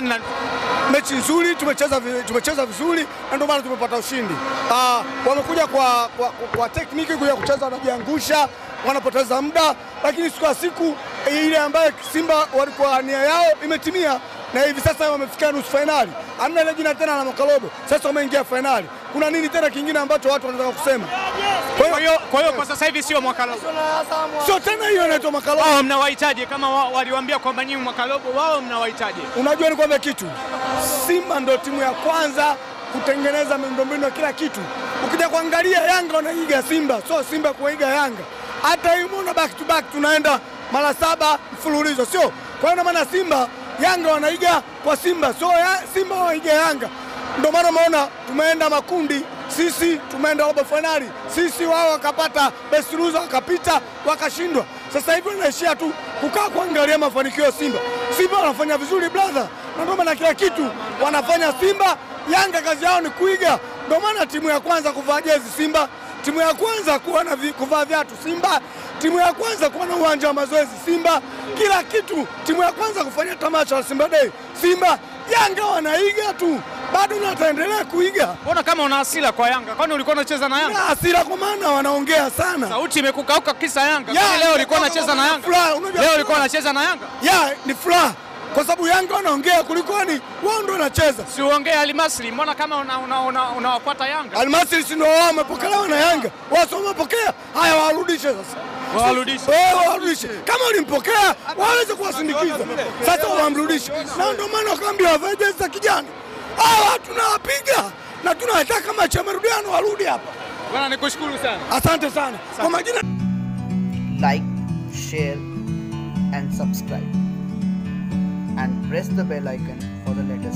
Nani na mechi nzuri, tumecheza vizuri na ndio maana tumepata ushindi. Wamekuja kwa tekniki kuja kucheza, wanajiangusha, wanapoteza muda, lakini siku ya siku ile ambayo Simba walikuwa nia yao imetimia na hivi sasa wamefika nusu finali. Hamna ile jina tena la Mwakalobo. Sasa wameingia finali. Kuna nini tena kingine ambacho watu wanataka kusema? Kwa hiyo kwa sasa hivi sio Mwakalobo. Sio tena hiyo inaitwa Mwakalobo. Wao mnawahitaji kama waliwaambia kwamba nyinyi Mwakalobo, wao mnawahitaji. Unajua ni kwamba kitu Simba ndio timu ya kwanza kutengeneza miundombinu ya kila kitu. Ukija kuangalia Yanga wanaiga Simba, sio Simba kuiga Yanga. Hata hii umeona back to back tunaenda mara 7 mfululizo, sio? Kwa hiyo maana Simba Yanga wanaiga kwa Simba, sio Simba wanaiga Yanga. Ndio maana umeona tumeenda makundi, sisi tumeenda robo finali, sisi wao wakapata best loser wakapita wakashindwa. Sasa hivi wanaishia tu kukaa kuangalia mafanikio ya Simba. Simba wanafanya vizuri brother, na ndio maana kila kitu wanafanya Simba. Yanga kazi yao ni kuiga. Ndio maana timu ya kwanza kuvaa jezi Simba, timu ya kwanza kuwa na kuvaa viatu Simba, timu ya kwanza kuwa na uwanja wa mazoezi Simba, kila kitu, timu ya kwanza kufanya tamasha la Simba Day Simba. Yanga wanaiga tu, bado wataendelea kuiga. Mbona kama una hasira kwa Yanga? Kwani ulikuwa unacheza na Yanga? Na hasira kwa maana wanaongea sana. Sauti imekukauka kisa Yanga. Kwani leo ulikuwa unacheza na Yanga? Leo ulikuwa unacheza na Yanga? Ya, ni furaha. Kwa sababu Yanga wanaongea kuliko ni wao ndio wanacheza. Si uongee Almasri, mbona kama unawafuata Yanga? Almasri si ndio wao wamepokelewa na Yanga. Wao sio wamepokea. Haya warudishe sasa. Warudishe. Warudishe. Kama ulimpokea waweze kuwasindikiza. Sasa wamrudishe. Na ndio maana wakaambia wavae jezi za kijani. Hawa tunawapiga na tunataka mechi ya marudiano warudi hapa. Bwana nikushukuru sana. Asante sana. Kwa majina like, share and subscribe. And press the bell icon for the latest.